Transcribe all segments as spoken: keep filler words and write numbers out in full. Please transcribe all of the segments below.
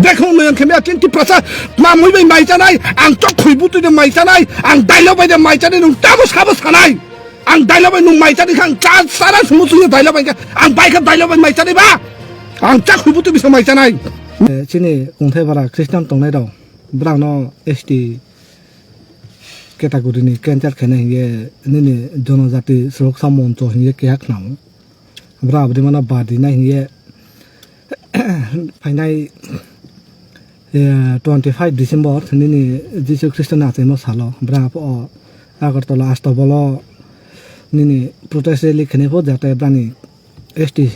Bekhong no yang khemya kin Tiprasa mamui bai mai chanai, ang chok khui butui de mai chanai, ang dailo bai de mai chanai, nung tamo sabo sanai. Ang dailo bai nung mai chanai khang cha sara sumu suya dailo bai kha, ang bai kha dailo bai mai chanai ba. Ang chak khui butui bisa mai chanai. Eh, chini kungthai bara Christian tongnai rok, brang no S T category ni cancel khaina hiye nini jonojati sorok sa moncho hiye keha khnao. Bra abdi mana badi na hiye phainai, eh, twenty five December nini Jisu Khristo ni achaimo salo bra o Agartala Astabolo nini protest rally khainai pho jate brani S T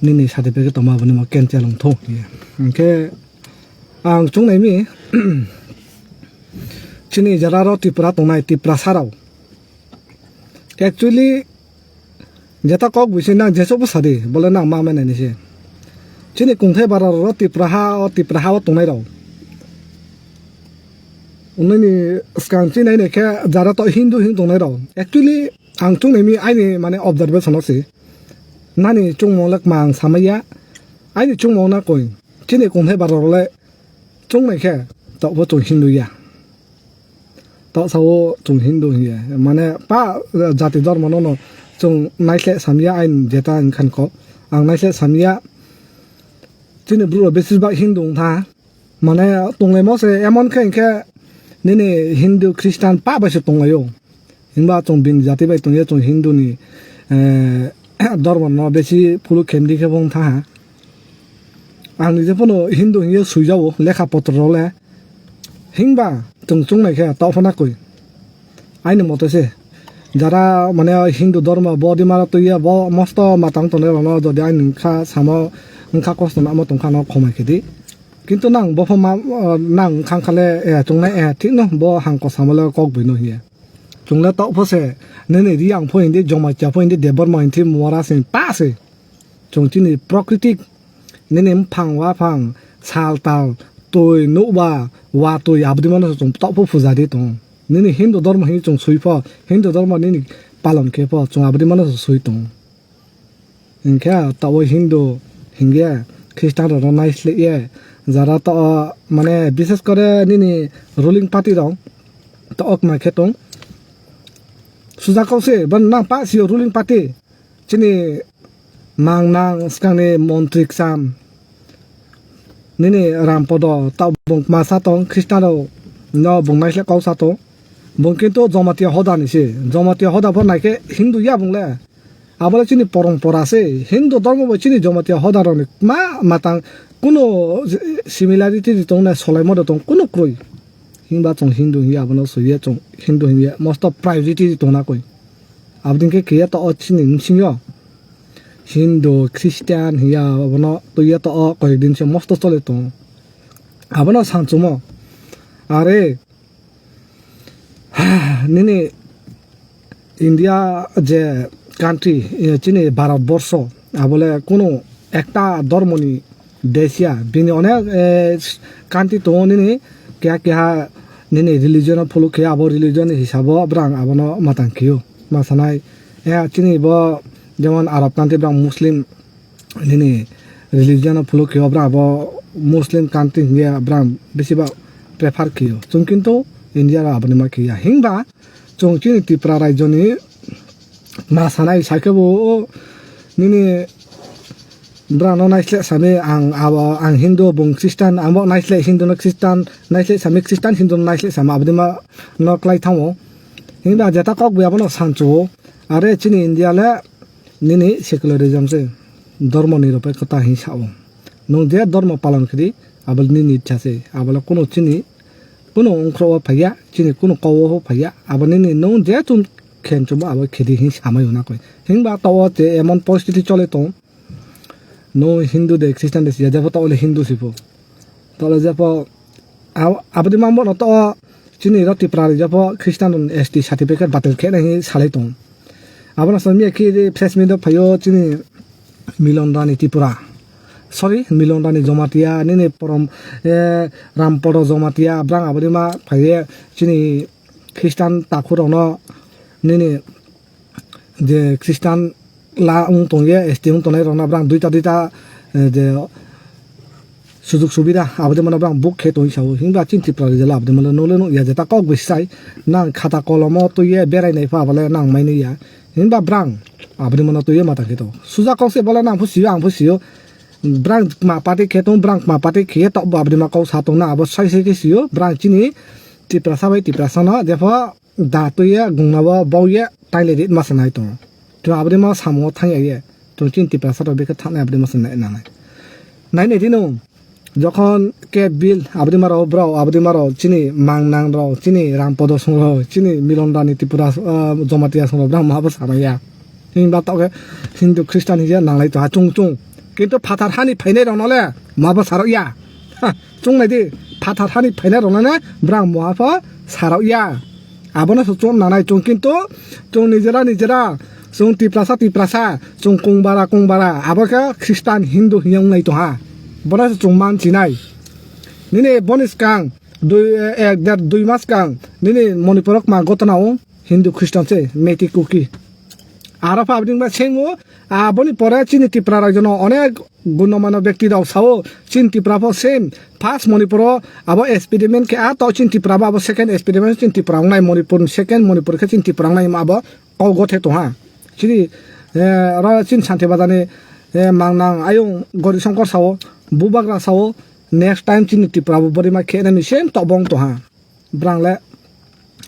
nini certificate tongma boni mo cancel wng thung hiye. Hinkhe ang chungnai mi chini jara ro Tripura tongnai Tiprasa rok actually jeta kok bisi nang jeso bo sadi bole nang ma mane ni se chini kungthai bara ro Tipraha o Tipraha o tongnai rok. Unini skang chinai ne khe jara to Hindu hin tongnai rok actually ang chungnai mi aini mane observation o se nani chungmung le kma ang samaya aini chungmung na koi chini kungthai bara rok le chungnai khe tokbo chung Hindu ya. Tok sao chung Hindu hiya. Mane pa jati dhormo no no chung naisle samya ain jeta wngkhan kok. Ang naisle samya chini bru besisbak Hindu wngkha. Mane tonglaimo se emon khe hinkhe nini Hindu Christian pa bai se tonglaio. Himba chwng bini jati bai tongya, chwng Hindu ni, eh, dhormo no besi phuluk khe mdi khe bo wng thaha. Ang ni je phano Hindu hiye swijao lekha potro rok le. Himba chwng chungnai khe tao phano koi. Aini mote se jara mane Hindu dhormo bo di mara tuiya bo mosto matang tongnai rok no jodi aini wngkha samo wngkha kosto namo tongkha no khomai khe di. Kintu nang bo pho ma, nang wngkha kha le, eh, chungnai, eh, thik no bo hangko samo le kok bui no hiye. Chwng le tok pho se, nini Reang pho hindi, Jamatia pho hindi, Debbarma hindi, Mora se, pa se. Chwng chini Prakritik, nini buphang, waphang, sal, tal, twi, nukba, watwi, aboni mano se chwng tok pho puja di tongo. Nini Hindu dhormo hini chwng swi pho, Hindu dhormo nini palon khe pho, chwng aboni mano se swi tongo. Hinkhe tao Hindu hinkhe Christian rokno naisle ye jara tao mane bishes kore nini ruling party rok tao kma khe tong. Sujakao se ban nang pa sio ruling party chini mang nang skangni montri ksam nini Rampodo tao bung kma sa tong Christian rok no bung naisle kok sa tong. Bung kintu Jamatia hoda ni se, Jamatia hoda pho naikhe Hindu ya bung le. Abole chini porompora se, Hindu dhormo bai chini Jamatia hoda rokni ma matang kuno similarity di tong na solaimo da tong kuno kroi. Himba chwng Hindu hiya abono suye chwng Hindu hiya mosto priority di tong na koi. Abdin khe kiya to o chini msing yo. Hindu, Christian hiya abono tuya to o koi din se mosto chole tong. Abono sanchumo. Are nini India je country, eh, chini Bharat borsho, abole kuno ekta dhormoni desh ya, bini onek, eh, country tongo nini keha keha nini religion o follow khe abo religion ni hisabo brang abono matang khio. Masanai, eh, chini bo jemon Arab country brang Muslim nini religion o follow khe obra abo Muslim country hiya brang besiba prefer khio. Chwng kintu India ro aboni ma khiya. Himba chwng chini Tripura rajyo ni ma sanai saikhe bo o nini brang no naisle sami ang abo ang Hindu bung Christian amo naisle Hindu no Christian naisle sami Christian Hindu no naisle sama aboni ma no klai thango. Himba jeta kok bo abono sanchu o. Are chini India le nini secularism se, dhormo niropekkhota hin sao. Nwng je dhormo palon khri, abole nini ichha se, abole kuno chini, kuno ongkhro o phaiya, chini kuno kok o phaiya, abo nini nwng je chum khen chumo abo khedi hin samai hwnna koi. Himba to o je emon poristiti chole tong, nwng Hindu de, Christian de, siya jepho to ole Hindu sipho. To ole jepho, ab-, aboni mambo no to o chini ro Tripura ri jepho Christian S T certificate batil khe nai salai tong. Abono sami khe press meet o phaio chini Milon Rani Tripura. Sorry, Milon Rani Jamatia, nini porom, eh, Rampodo Jamatia, brang aboni ma phaiye chini Christian takhu rokno nini je Christian la wng tongye, S T wng tongnai rokno brang duita duita, eh, je sujuk subida aboni mano brang book khe tong sao. Himba chini Tripura rajalo aboni mano nole nuk ya jeta kok bai sai. Nang khata kolomo twi ye berai nai pha bale nang mai nai ya. Himba brang aboni mano twi ye mata khe to. Suja kok se bole nang phu sio ang phu sio. Brang ma party khe tong brang ma party khe ye tok bo aboni ma kok sa tong na abo sai sai khe sio. Brang chini Tiprasa bai Tiprasa no jepho da twi ye gungna bo bau ye taile rit ma sanai tong. To aboni ma samo thang ya ye. To chini Tiprasa to beke thang aboni ma sanai nanai. Nai nai dino. Jokhon ke bill abdi maro bro abdi maro chini mangnang rok chini rampodo songrok chini milondani tripura ah, jamatia songrok bro mabo samaya. Himba toke Hindu Christian hiya nanglai to ha chung chung. Kintu phatar hani phainai rok nole mabo sarok ya. Ha, chung nai di phatar hani phainai rok nole brang mabo sarok ya. Abono se chwng nanai chwng kintu chwng nijera nijera chwng Tiprasa Tiprasa chwng kungbara kungbara abo khe Khristan Hindu hiya wngnai tongha. Bono se chwng man chinai. Nini boni swkang dui ek der dui mas swkang nini Manipuro kma gotona o Hindu Khristan se Meitei Kuki. Aro pha abini ba sengmo aboni pore chini Tipra rajyono onek gunomano bekti rok sao chini Tipra pho same first Manipuro abo experiment khe a to chini Tipra bo abo second experiment chini Tipra wngnai Manipur second Manipur khe chini Tipra wngnai abo kok gothe tongha. Chini eh, oro chini Santi Bazar ni eh, mangnang ayung Gori Songkor sao Bubagra sao next time chini Tipra bo borima khe nani same tobong tongha. Brang le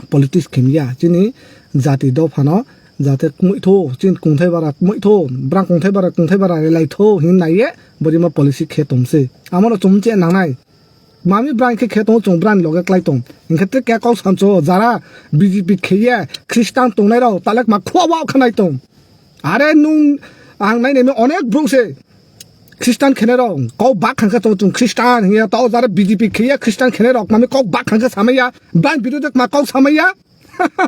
politics khe ya chini jati dophano jate kmui tho chini kungthai bara kmui tho brang kungthai bara kungthai bara relai tho hin nai ye borima policy khe tong se amo no chum che nang nai mami brang khe khe tong chung brang loge klai tong hinkhe te kya kok san cho jara B J P khe ye Christian tong nai rok talek ma khwa wa khanai tong are nung ang nai nai onek brung se Khristan khenai rok kok bak khan khe tong chung Khristan hiya to jara B J P khiya Khristan khenai rok mami kok bak khan khe samaya bang biru de ma kok samaya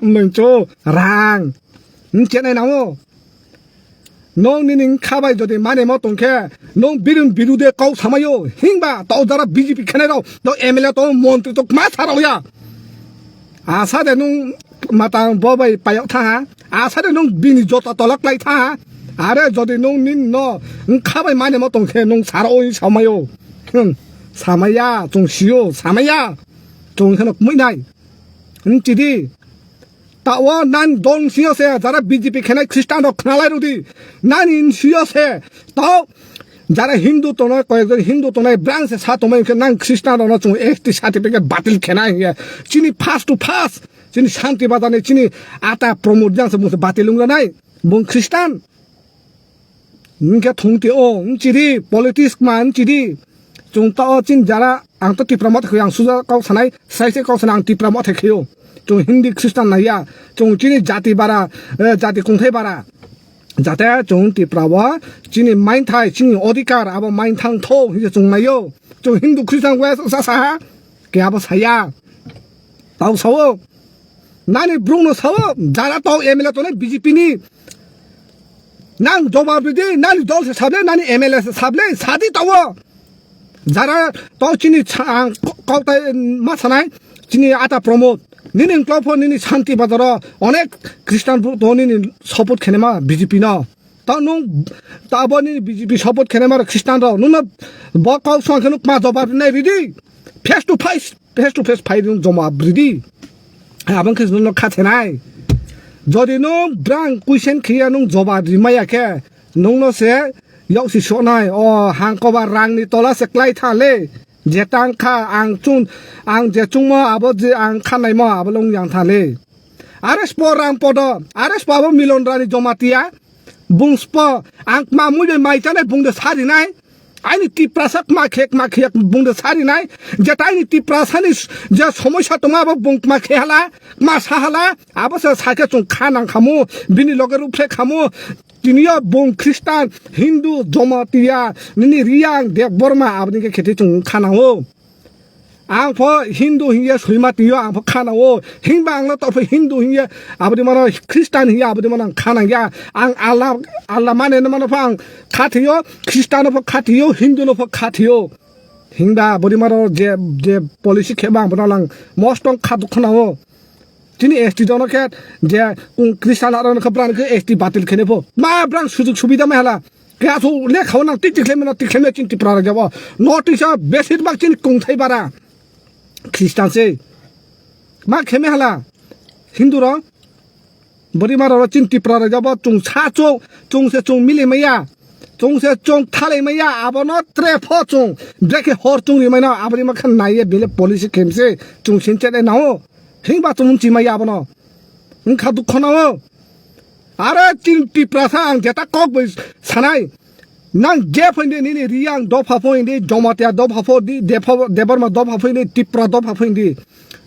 mengcho rang nung chenai nango nong nini khabai jodi mane mo tong khe nong birun biru de kok samayo hingba to jara B J P khenai rok to M L A to montri to ma sarok ya asa de nung matang bo bai payok tha ha. Asade nung bini jota tolak lai tha. Are jodi nung nin no wngkha bai mane mo tong khe nung saro oi samayo. Hmm. Samaya, chung sio, samaya. Chung kheno kmui nai. Wng chidi. Tawo nan dol sio se jara B J P khenai Khristan rok khnalai rudi. Nani sio se. Tao jara Hindu tongnai koyekjon Hindu tongnai brang se sa tongmai khe nang Khristan rokno chung S T certificate batil khenai hiya. Chini first to first. Chini Santi Bazar ni chini ata Pramod jang se bung se bati lung nai. Bung Khristan. Ningke thung ti o, nchiri, politics ma nchiri. Chung ta o chin jara, ang to Tipra motha khoi, ang suja kok sanai, sai se kok sanai, ang Tipra motha khoi o. Chung Hindi Khristan na ya, chung chini jati bara, eh, jati kungthai bara. Jate chung Tipra wa, chini main thai, chini odhikar, abo main thang tho, hinje chung nai o. Chung Hindu Khristan wa sa sa ha, ke abo saya. Tau sao. Nani brung no sao. Jara tau M L A tonai B J P ni. Nang jawab ridi. Nani dol se sable. Nani M L A se sable. Sadi tao. Jara tau chini cha-, ang ko-, kok tai ma sanai. Chini ata Pramod. Nini klopho nini Santi Bazar o. Onek Khristan bu to nini support khenema B J P no. Ta nung ta bo nini B J P support khenema Khristan rok. Nung no bo kok song khe nuk ma jawab nai ridi. Face to face. Face to face phai rung joma bridi. Abang khe nung kha thenai. Jodi nung brang kuisen khiya nung joba rimaya khe nung no se yok si sonai. O hang koba rang ni tola se klai tha le. Je tang kha ang chung, ang je chungmo abo je ang khanai mo abo long yang tha le. Ares po rang podo, ares po abo milon rani joma tiya. Bung spo ang ma mui bai mai chanai bung de sari nai. Aini Tiprasa kma khe, kma khe bung de sari nai. Jeta aini Tiprasani s-, je somosya tongma abo bung kma khe hala, kma sa hala, abo se sa khe chung kha nang khamu, bini loge rupre khamu. Tiniyo bung Khristan, Hindu, Jamatia, nini Riyang, Debbarma, aboni khe khe chung kha nango. Ang pho Hindu hiye soima twiyo, ang pho kha nango. Himba ang no topho Hindu hiye, aboni mano Khristan hiye, aboni mano ang kha nangya. Ang Allah, Allah mane no mano pho ang kha thwiyo, Khristan no pho kha thwiyo, Hindu no pho kha thwiyo. Himba boni mano je, je policy kheba ang bono lang mostong kha dukho nango. Chini S T jono khe je kung Khristan aro no khe brang khe S T batil khene pho. Ma brang sujuk subida mai hala. Khe aswk lekha o nang tik tik khlai mano, tik khlai mano chini Tipra rajabo. North East o besir bak chini kungthai bara Khristan se. Ma kheme hala Hindu rok. Bwrwi ma rok chini Tipra rajabo chwng sa chwng, chwng se chwng mili maya. Chwng se chwng thalai maya, abono tre pho chwng. Brekhe hor chwng ri mano, aboni ma khan naiye bele policy khemse chwng sin chet nao. Hingba chwng chi maya abono. Wngkha dukho nao. Are chini Tiprasa ang jeta kok bai sanai. Nang je phoinde nini Riyang dopha phoinde, Jomatia dopha phoinde, Debha-, Debbarma dopha phoinde, Tipra dopha phoinde.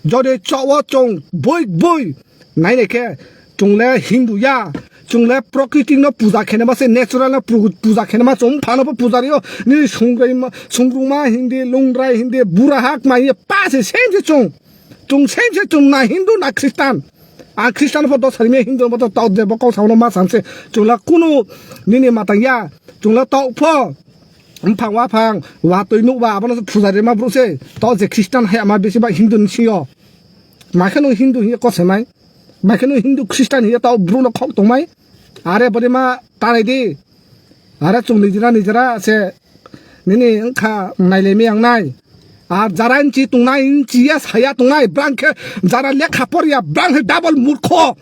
Jodi chowo chong boi boi naine khe chungle Hindu ya, chungle prokriti no puja khene ma se, natural no pu-, puja khene ma, chong phano bo puja rio, nini sungrai ma, sungrungma hindi, lungrai hindi, bura hak ma ye pa se sem se chong. Chwng same se chwng na Hindu na Khristan. Ang Khristan pho dos sari me Hindu pho to tau de bo kok saono ma sam se. Chwng la kunu nini matang ya. Chwng la tau pho. Mphang wa phang, wa twi nuk ba abono phuja rima bru se. To je Khristan hai ama bisi ba Hindu ni sio. Ma khe no Hindu hiya ko se mai. Ma khe no Hindu Khristan hiya tau bru no khok tong mai. Are bodi ma tanai di. Are chwng nijra nijra se nini wngkha nailemi ang nai. Ar jara nchi tongnai, nchi ya saya tongnai, brang khe jara lekha porya, brang khe double murkho.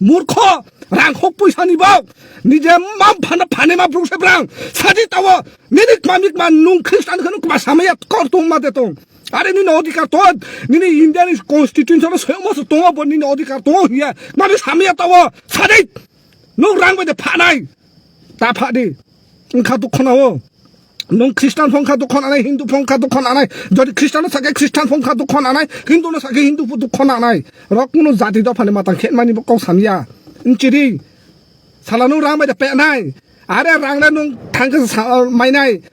Murkho, rang khok puisa ni bok. Nije mam phana phane ma brung se brang. Sadi tawo, nini kmamik ma nung Khristan khe nung kma samaya kor tong ma de tong. Are nini odhikar to, nini India ni constitution no soyong mo se tongo bo nini odhikar to hiya. Kmamik samaya tawo, sadi. Nung rang bai de phanai. Ta pha di. Wngkha dukho nao. Nung Khristan phongkha dukho nanai, Hindu phongkha dukho nanai. Jodi Khristan no sakhe Khristan phongkha dukho nanai, Hindu no sakhe Hindu pho dukho nanai. Rok kuno jati dophani matang khetmani bo kok samya. Nchiri. Sala nung rang bai da penai. Are rang le nung thangkhe sa-, mainai.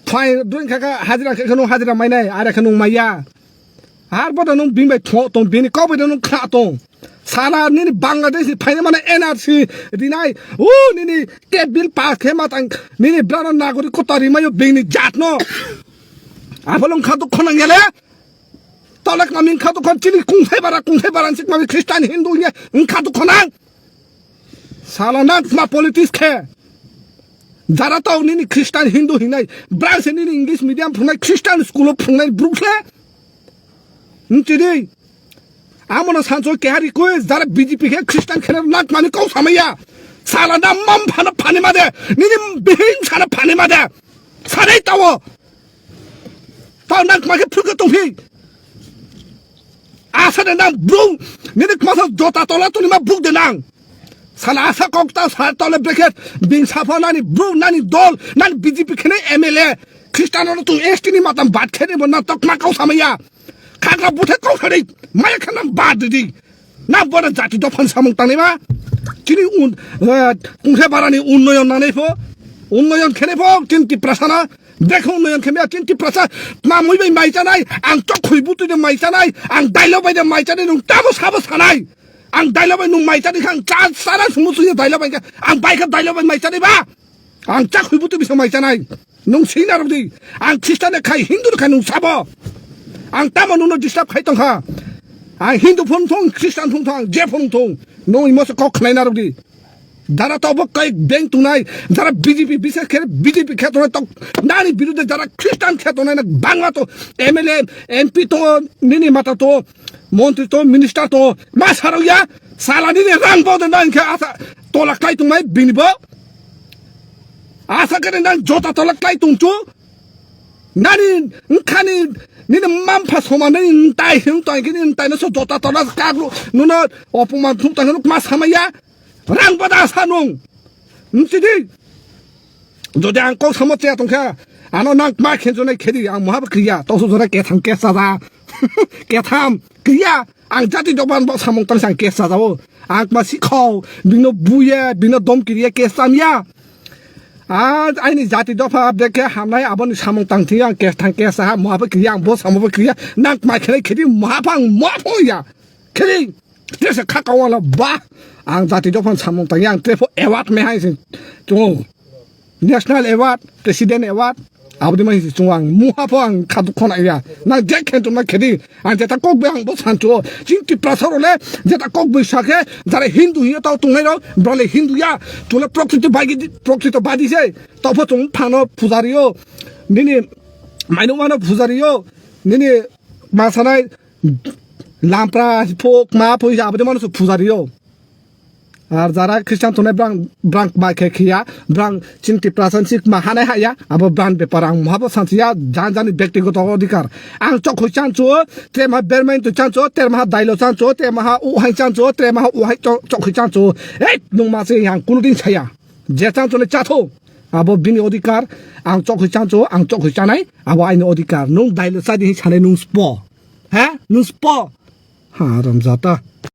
Phai dun kha kha hajira khe nung hajira mainai. Are khe nung maya. Har bodo nung bini bai thung tong, bini kok bai nung khna tong. Sala nini Bangladesh ni phaina mane N R C rinai, o nini ke bill pass khe ma tang, nini brano nagori kota rimayo bini jat no. Apolong kha dukho nang yale. Tolak maming kha dukho chini kungthai bara, kungthai bara sik mami Khristan Hindu ye, kha dukho nang. Sala nang ma politics khe. Jara tau nini Khristan Hindu hinai, brang se nini English medium phunai, Khristan school o phunai bruk khe. Nchiri. Amo no sancho keha request jara B J P khe Khristan khene nak mani kau samaya. Sala na mam phana phani made. Nini bihing sana phani made. Sanai tawo. Tao nak ma khe phukhe tongphi. Asa de nang bro. Nini kmasa jota tola tuni ma buk de nang. Sala asa kok ta sa tole brekhet bing sapha nani bru nani dol nani B J P khene M L A Khristan no tu S T ni matam bat khene bo na tok ma kau samaya. Khagra buthe kau sari maya khana bad di. Na boda jati dophan samung tangni ma. Chini un, eh, kungse barani unnoyon nanai pho. Unnoyon khene pho chin Tiprasa na. Dekho unnoyon khemya chin Tiprasa. Ma mui bai mai chanai. Ang chok khui butu de mai chanai. Ang dailo bai de mai chanai nung tamo sabo sanai. Ang dailok bai nung mai chani kha, ang cha, chara sumu suya dailok bai kha, ang bai kha dailok bai mai chani ba? Ang cha khui butu bisa mai chanai. Nung sina rok di. Ang Khristan khai, Hindu khai nung sabo. Ang tamo nungno disturb khai tong kha. Ang Hindu phone thong, Khristan phone thong, ang je phone thong. Nung imo se kok khnai na rok di. Jara to bo kai beng tunai, jara B J P bisa khe, B J P khe tunai tok. Nani birude jara Khristan khe tunai na bangla to M L A, M P to, nini mata to. Montri to, minister to, ma sarok ya, sala nini rang bo de na hinkhe asa tola klai tong mai bini bo. Asa khe nang jota tola klai tong chu. Nani nkhani nini mampha soma nini ntai him to hinkhe nini ntai no so jota tola kagru nuno opoman thum tang ma sama ya. Rang bo da sa nung. Nchidi. Jodi ang kok samo cheya tongkha, ano nang ma khenjo nai khedi, ang mohabo kriya, toso jora ketham kes chaja. Ketham, kriya, ang jati doban bo samung tang sang kes chaja o. Ang ma sikhau, bino buye, bino dom kriya kes chamya. A, aini jati dopha bekhe hamnai aboni samung tang thing ang kes thang kes chaha, mohabo kriya, ang bo samo bo kriya, nang ma khenai khedi, mohabo ang mohabo ya. Khedi. Tesa kha kawala ba ang jati dophani samung tangya ang trepho award me hai se chungo national award president award Aboni mai chungo ang muha pho ang khadu khona ya. Nang je khen tum na khedi. Ang jeta kok bai ang bo sancho. Ching Tiprasa role jeta kok bai sakhe jara Hindu hiyo tau tungnai ro. Brale Hindu ya. Tule prokrito bagi prokrito badi se. Tau pho chung phano pujari yo. Nini maino mano pujari yo. Nini masanai lampra phok ma phoi aboni mano pujari yo. Ar jara Christian tongnai brang, brang mai khe khiya, brang chini Tiprasa sik ma hanai haya, abo brang bepar ang muhabo sansiya, jan jani byaktigoto odhikar. Ang chok hoi chancho, tre maha bermain to chancho, tre maha dailo chancho, tre maha uhai chancho, tre maha uhai chok hoi chancho. Ei, nung ma se yang kunu din saya. Je chancho le chatho. Abo bini odhikar, ang chok hoi chancho, ang chok hoi chanai, abo aini odhikar. Nung dailo chadi hi sanai nung spo. Ha? Nung spo. Ha, ramjata.